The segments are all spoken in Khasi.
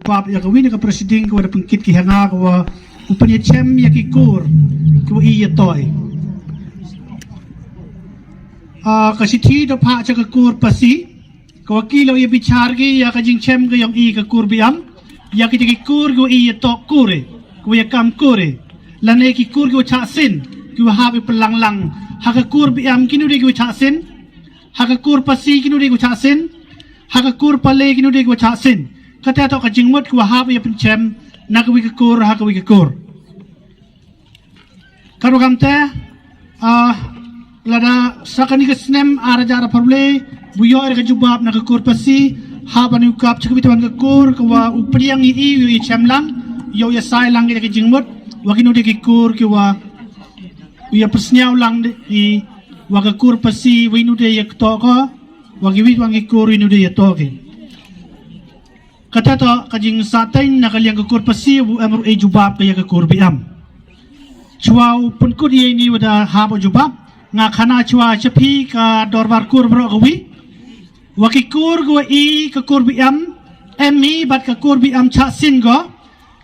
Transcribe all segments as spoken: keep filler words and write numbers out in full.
Pap ïa ka wina ka proceeding ka wa da pynkit ki hanga ka wa u pynïachem ïa ki kur ka wa i ïa toi. Ah, ka shithi da pha cha ka kur pasi ka wa ki lo ïa bichar ki ïa ka jingchem ka yong i ka kur biam ïa ki ki kur ka wa i ïa tok kur e ka wa ïa kam kur e lane ki kur ka wa chah sin ki wa hap i pynlang lang ha ka kur biam ki nu de ki wa chah sin ha ka kur pasi ki nu de ki wa chah sin ha ka kur pale ki nu de ki wa chah sin. Kata to ka jingmut ki wa hap ïa pynchem na ka wi ka kur ha ka wi ka kur. Ka ruh kam te, ah, lada sa kani ka snem ar hajar arphew le bu ïoh ïa ka jubab na ka kur pasi ha ban ïa u kap cha ka wi te wan ka kur ka wa u pdiang i i u ïa chem lang ïa u ïa sai lang ïa ka jingmut wa ki nu de ki kur ki wa u ïa pysniaw lang de i wa ka kur pasi wi nu de ïa kto ko wa ki wi wan ki kur wi nu de ïa to ki. Kata to ka jingsahteng na ka liang ka kur pasi u em ruh e jubab ka ïa ka kur biam. Chwa u pynkut ïa ini wa da hap u jubab nga khana chwa cha phi ka dorbar kur bro ka wi wa ki kur ka wa i ka kur biam em i bad ka kur biam chah sin ko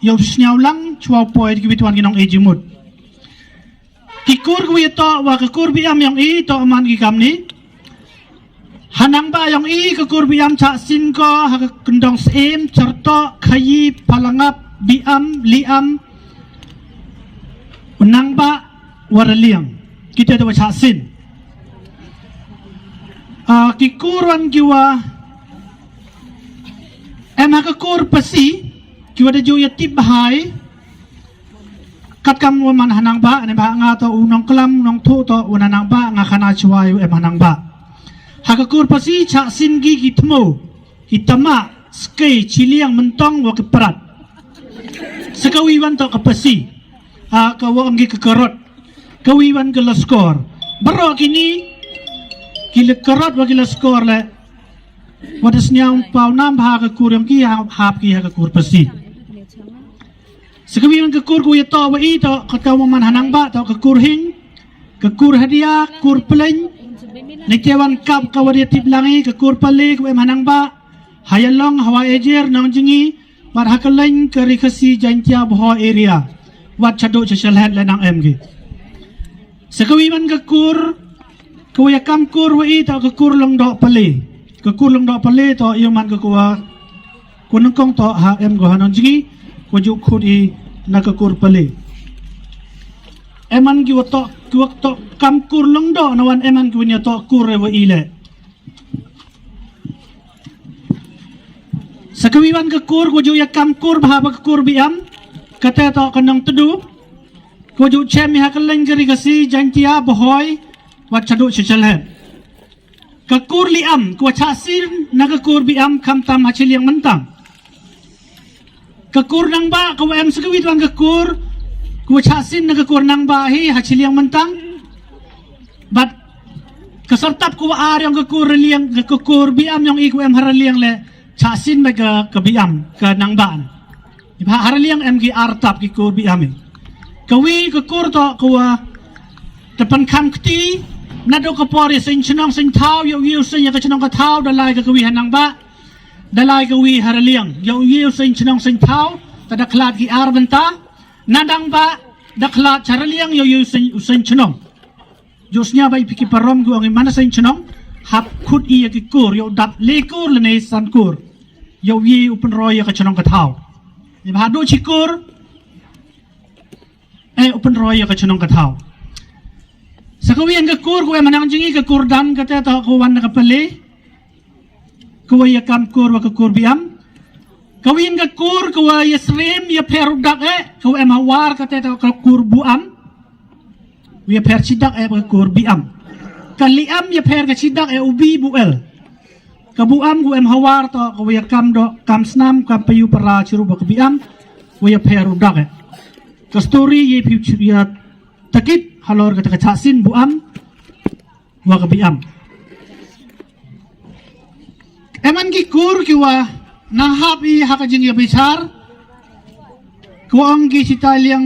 ïa u sniaw lang chwa u poi ki wit wan ki nong e jingmut. Ki kur ka wi to wa ka kur biam yong i to man ki kam ni. Hanang ba yong i ka kur biam chah sin ko ha ka kyndong Syiem, Chartoh, Khaïi, Phalangap, Biam, Liam, Nangbah, Waraliang. Kita tu chah sin. Ah, ki kur wan ki wa em ha ka kur pasi ki wa da ju ïa tip bahai. Kat kam wa man hanang ba ne ba nga to u nong klam nong thu to u nanang ba nga khana chwa u em hanang ba. Ha ka kur pasi chah sin gi ki thmu ki tama skei chiliang mentong wa ki prat. Sekawi wan to ka pasi. Ha ka wa ong gi ka karot. Kawi wan ka laskor. Baro kini ki le karot wa ki laskor le. Wa da sniaw pau nam ha ka kur yong ki hap ki ha ka kur pasi. Sekawi wan ka kur ku ïa to wa i to ka ka wa man hanang ba to ka kur hing ka kur hadia kur peleng. Ne ke wan kap ka wa dia tip langi ka kur pale ku em hanang ba. Haya long hawa ejer nong jingi wat ha ka leng ka ri Khasi Jaintia Bhoi area. Wat chadu cha shalhet le nang em gi. Sekawi man ka kur ka wa ïa kam kur wa i to ka kur long do pale. Ka kur long do pale to ïa man ka kuwa. Ku nengkong to ha em go ha nong jingi ku ju khut i na ka kur pale. Eman ki wa to ki wa to kam kur long do na wan eman ki wa nia to kur wa i le. Sekawi wan ka kur ku ju ïa kam kur ba ha ba ka kur biam. Kata to ka nong tedu ku ju chem i ha ka leng ka ri Khasi Jaintia Bhoi wat chadu cha shalhet. Ka kur liam ku wa chah sin na ka kur biam kham tam ha chiliang mentang. Ka kur nang ba ka wa em sekawi wan ka kur ku wa chah sin na ka kur nang ba hi ha chiliang mentang. Bat ka sartap ku wa ar yong ka kur liang ka kur biam yong i ku em ha liang le chah sin ba ka ka biam ka nang ba. Ba ha liang em ki ar tap ki kur biam i. Kawi ka kur to ku wa te pan kham kti na do ka por i sing chnong sing thau yo yo sing ya ka chnong ka thau da lai ka kawi ha nang ba. Da lai ka wi ha liang yo yo sing chnong sing thau ta da khlad ki ar benta. Na dang ba da khlad cha liang yo yo sing sing chnong. Yo snya ba i piki parom gu ang i mana sing chnong hap khut i ya ki kur yo dap le kur le ne san kur. Yo ye u pynroi ya ka chnong ka thau. Ni ba do chi kur. E u pynroi ya ka chnong ka thau. Sekawi ka kur ku em hanang jingi ka kur dan kata ta ku wan na ka pale. Ku wa ya kam kur wa ka kur biam. Kawi ka kur ku wa ya srem ya pher u dak e ku em hawar kata ta ka kur buam. Wa ya pher chidak e ka kur biam. Ka liam ya pher ka chidak e u bi bu el. Ka buam ku em hawar to ku wa ya kam do kam snam kam payu para chiru ba ka biam. Wa ya pher u dak e. Ka story ye phi ya takit halor kata ka chah sin buam wa ka biam. Eman ki kur ki wa nang hap i ha ka jing ya bichar. Ku ong ki chita liang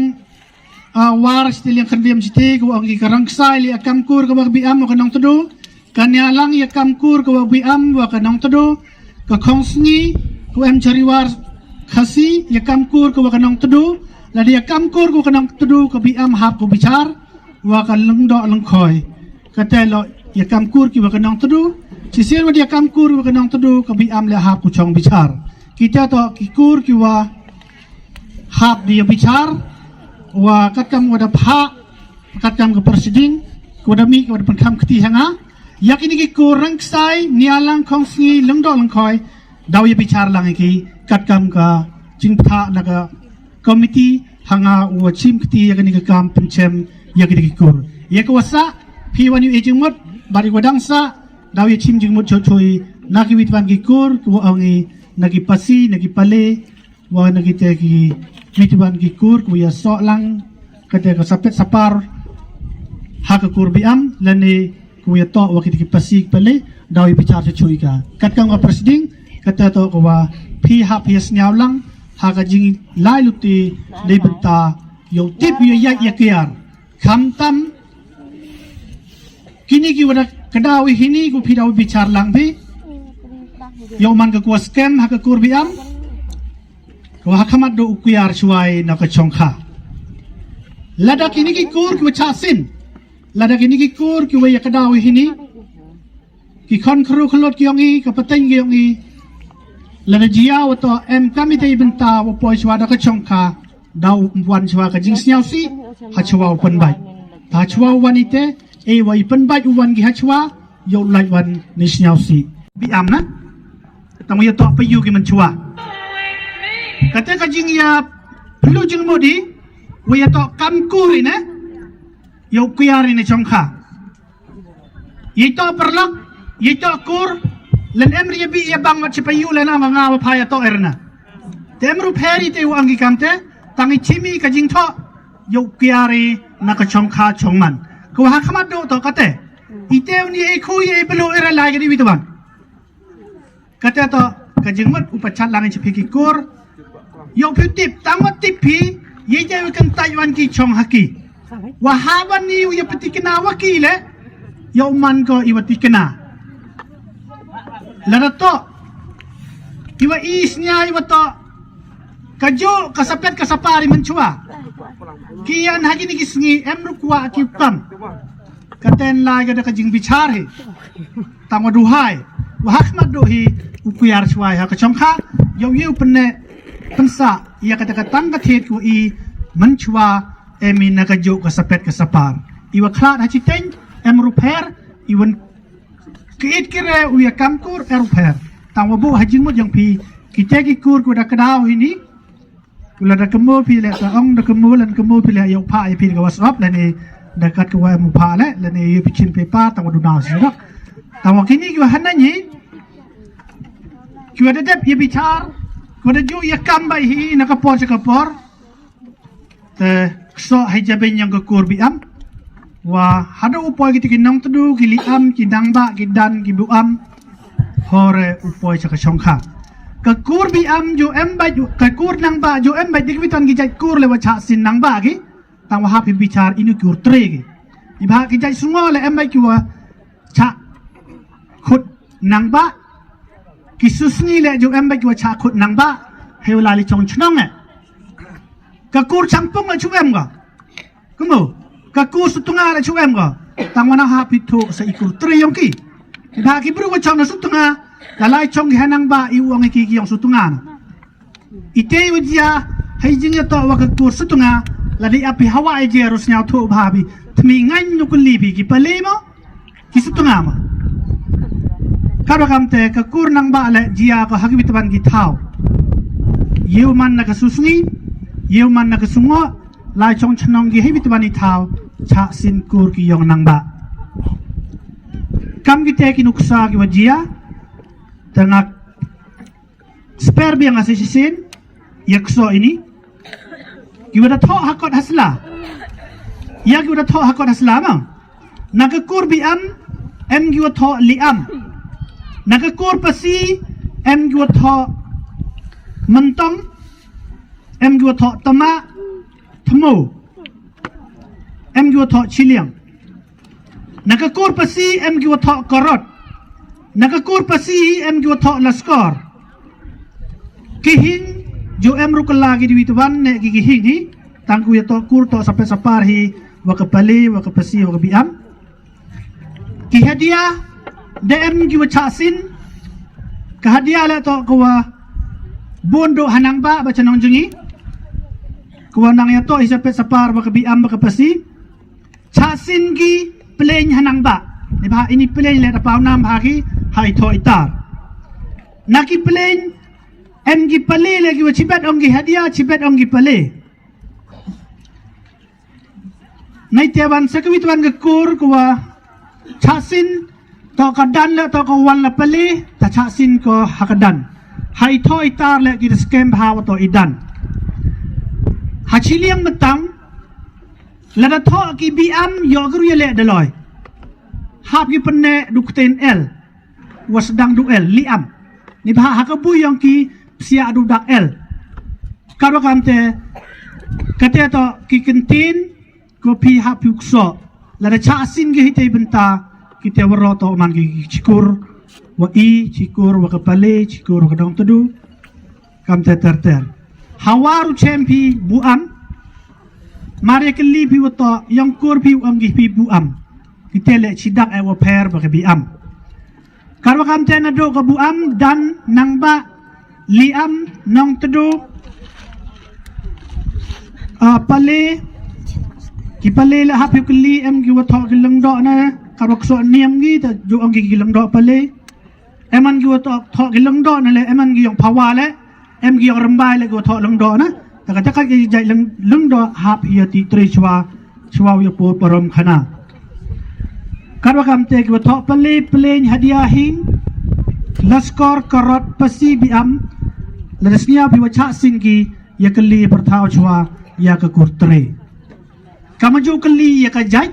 ah, war chita liang kandem chita ku ong ki ka rang ksai li akam kur ka wa ka biam wa ka nong tedu. Ka nia lang ya kam kur ka wa ka biam wa ka nong tedu. Ka khong sngi ku em chari war Khasi, ïa kam kur ka wa ka Nongtdu, lada ïa kam kur ka wa ka Nongtdu ka Biam hap ka Bichar, wa ka Lyngdoh Lyngkhoi. Kata lo ïa kam kur ki wa ka Nongtdu, shisien wa da ïa kam kur wa ka Nongtdu ka Biam leh hap ka Chong Bichar. Kita to ki kur ki wa hap da ïa Bichar, wa katkam wa da phah, katkam ka proceeding, ka wa da mih, ka wa da pynkham kti ha nga. Ïa kini ki kur Rangksai, Nialang, Khongsngi, Lyngdoh Lyngkhoi, daw ïa Bichar lang ïa ki, katkam ka jingpynthah na ka komiti ha nga u wa chim kti ïa kani ka kam pynchem ïa kini ki kur. Ïa ka wa sah, phi wan ïa u jingmut, bad ïa ka wa dang sah, daw ïa chim jingmut choi choi, na ki wit wan ki kur, ka wa ong i, na ki pasi, na ki pale, wa na kita ki wit wan ki kur, ka wa ïa soh lang, kata ka sapet sapar, ha ka kur Biam, lane ka wa ïa toh wa kita ki pasi ki pale, daw ïa Bichar choi choi ka. Katkam ka proceeding, kata to ka wa phi hap phi ïa sniaw lang, ha ka jinglai luti, dei bynta, ïa u tip ïa ïa ïa kiar. Khamtam, kini ki wa da ka daw ïa hini ka phi daw Bichar lang phi. Ïa u man ka wa skem ha ka kur Biam. Ka wa ha khmat do u kiar shuwai na ka Chongkha. Lada kini ki kur ki wa chah sin. Lada kini ki kur ki wa ïa ka daw ïa hini. Ki khon khru khlut ki ong i, ka pateng ki ong i. Lada jia wa to em kam ite i bynta wa poi shuwa da ka Chongkha. Daw wan shuwa ka jingsniaw si, ha shuwa u pynbait. Ha shuwa u wan ite, e wa i pynbait u wan ki ha shuwa, ïa u lait wan ni sniaw si. Biam na? Tang wa ïa to pa ïu ki man shuwa. Kata ka jingïa, pelu jingmut i, wa ïa to kam kur i na, ïa u kiar i na Chongkha. Ïa to paralok, ïa to kur, len em ri ïa bi ïa bang wat sipa ïu len nga nga wa pha ïa to erna. Te em ru pheri te u ang ki kam te, tang i chimi ka jingthoh, ïa u kiar i na ka Chongkha Chongman. Ka wa ha khmat do to kate. I te u ni e khu ïa i belu era lai ka di wi te bang. Kata to, ka jingmut u pachat lang i chi phi ki kur. Ïa u phi tip, tang wa tip phi, ïa ïa wi kan tai wan ki chong ha ki. Wa ha wan ni u ïa pati kena wa ki le, ïa u man ko i wa ti kena. Lada to, i wa i snya i wa to, ka jo, ka sapet ka sapar i man chwa. Ki ïa na ha ki ni ki sngi, em ru kwa ki kam. Ka ten lai ka da ka jingbichar hi. Tang wa duhai. Wa ha khmat do hi u kiar shuwai ha ka Chongkha. Ïa u ïa u pynne pynsa ïa ka ta ka tang ka thied ku i man chwa em i na ka juk ka sapet ka sapar. I wa khlad ha chiteng em ru pher i wan ki it ki re u ïa kam kur er u pher. Tang wa bu ha jingmut jong phi ki te ki kur ku da ka daw hi ni. Kula da kemo phi le ta ong da kemo lan kemo phi le ïa u pha ïa phi ka WhatsApp lane da kat ka wa mu pha le lane ïa phi chin paper tang wa du na si dak. Tang wa kini ki wa hana ni ki wa da dep ïa bichar ki wa da ju ïa kam bai hi na ka por cha ka por. Te kso hai jabe nyang ka kur bi am. Wa hada u poi ki ti ki nong tedu ki li am ki dang ba ki dan ki bu am. Hore u poi cha ka Chongkha. Ka kur bi am ju em bai ju ka kur nang ba ju em bai dik bitan ki jait kur le wa cha sin nang ba ki. Tang wa hap hi bichar inu kur tre ki. Iba ki jait sungo le em bai ki wa cha khut nang ba. Ki susngi le ju em bai ki wa cha khut nang ba. Heu la li chong chnong eh. Ka kur changpung le chu em ga. Kumu, ka kur sutunga la chu em ko. Tang wana ha pithu sa ikur tri yong ki. Ki ba ki bru wa chong na sutunga. La lai chong ki hanang ba i wong ki ki yong sutunga na. Ite u jia hai jing ya to wa ka kur sutunga. La di api hawa i jia rus nyau thu ba bi. Tmi ngan nu kun li bi ki pale mo. Ki sutunga ma. Ka ba kam te ka kur nang ba le jia ko ha ki bitaban ki thau. Yeu man na ka susngi, yeu man na ka sungo, lai chong chnong ki hei bitaban i thau, cha sin kur ki yong nang ba. Kam ki te ki nuksa ki wa jia, te ngak Sper biang a shisien, ïa kso ini. Ki wada thoh hakot hasla. Ïa ki wada thoh hakot hasla ma. Na ka kur bi am, em ki wada thoh li am. Na ka kur pasi, em ki wada thoh mentong, em ki wada thoh tama, thmo. Em ki wada thoh chiliang. Na ka kur pasi em ki wada thoh korot. Na ka kur pasi em ki wada thoh laskor. Ki hing Ju em ruh kylla ki diwi twan ne ki ki hing hi. Tang ku ïa toh kur toh sapet sapar hi wa ka Pale, wa ka Pasi, wa ka Biam. Ki hadia da em ki wa chah sin. Ka hadia le toh ka wa bun duh hanang ba ba chanong jngi. Ka wa nang ïa toh hi sapet sapar wa ka Biam wa ka Pasi. Chah sin ki pleng hanang ba. Ni ba ini pleng le da pau nam ha ki hai tho itar. Na ki pleng em ki Pale le ki wa chibet ong ki hadia chibet ong ki Pale. Nai te wan sa ka wit wan ka kur ka wa chah sin toh ka dan le toh ka wan la Pale ta chah sin ko ha ka dan. Hai tho itar le ki da skem ha wa toh i dan. Ha chiliang metang lada thoh ki Biam ïoh ka ruh ïa leh da loi. Hap ki pynne du ktien el. Wa sdang du el Liam. Ni ba ha ka bui yong ki psia du dak el. Ka ro kam te kate toh ki ktien ko phi hap phi u kso. Lada chah sin ki hi te bynta ki te waroh toh man ki chikur wa i chikur wa ka Pale chikur wa ka Nongtdu. Kam te ter ter. Hawa ru chem phi Buam. Mare kylli phi wa toh yong kur phi wa ong ki phi Buam. Ki te le chidak e wa pher wa ka Biam. Ka ro kam te na do ka Buam dan nang ba Liam Nongtdu. A Pale ki Pale le hap phi kylli em ki wa thoh ki lengdoh na ka ro kso niam ki ta ju ong ki ki lengdoh Pale. Em an ki wa thoh thoh ki lengdoh na le em an ki yong Phawa le em ki yong Rymbai le ki wa thoh lengdoh na. Ta ka ta ka ki jai leng lengdoh hap ïa ti tre chwa chwa ïa por parom khana. Ka ro kam te ki wa thoh Pale pleng hadia hing. Laskor karot Pasi Biam. Lada snia phi wa chah sin ki ïa kylli pyrthaw chwa ïa ka kur tre. Ka ma ju kylli ïa ka jait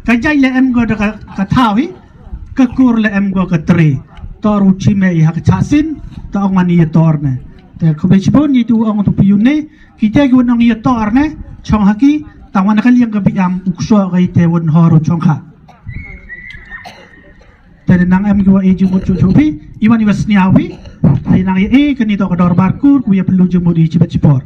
ka jait le em go da ka thaw hi. Ka kur le em go ka tre. Tor u chi me i ha ka chah sin ta ong man ïa tor ne. Te ko be chibon ïa tu ong tu piun ne. Ki te ki wan ong ïa tor ne chong ha ki ta wan ka liang ka Biam u kso ka i te wan hor u chong kha. Te nang em ki wa i jumut chu chu phi i wan i wa sniaw phi. Ai nang ïa i ka ni to ka dorbar kur ku ïa pelu jumut i chibet chipor.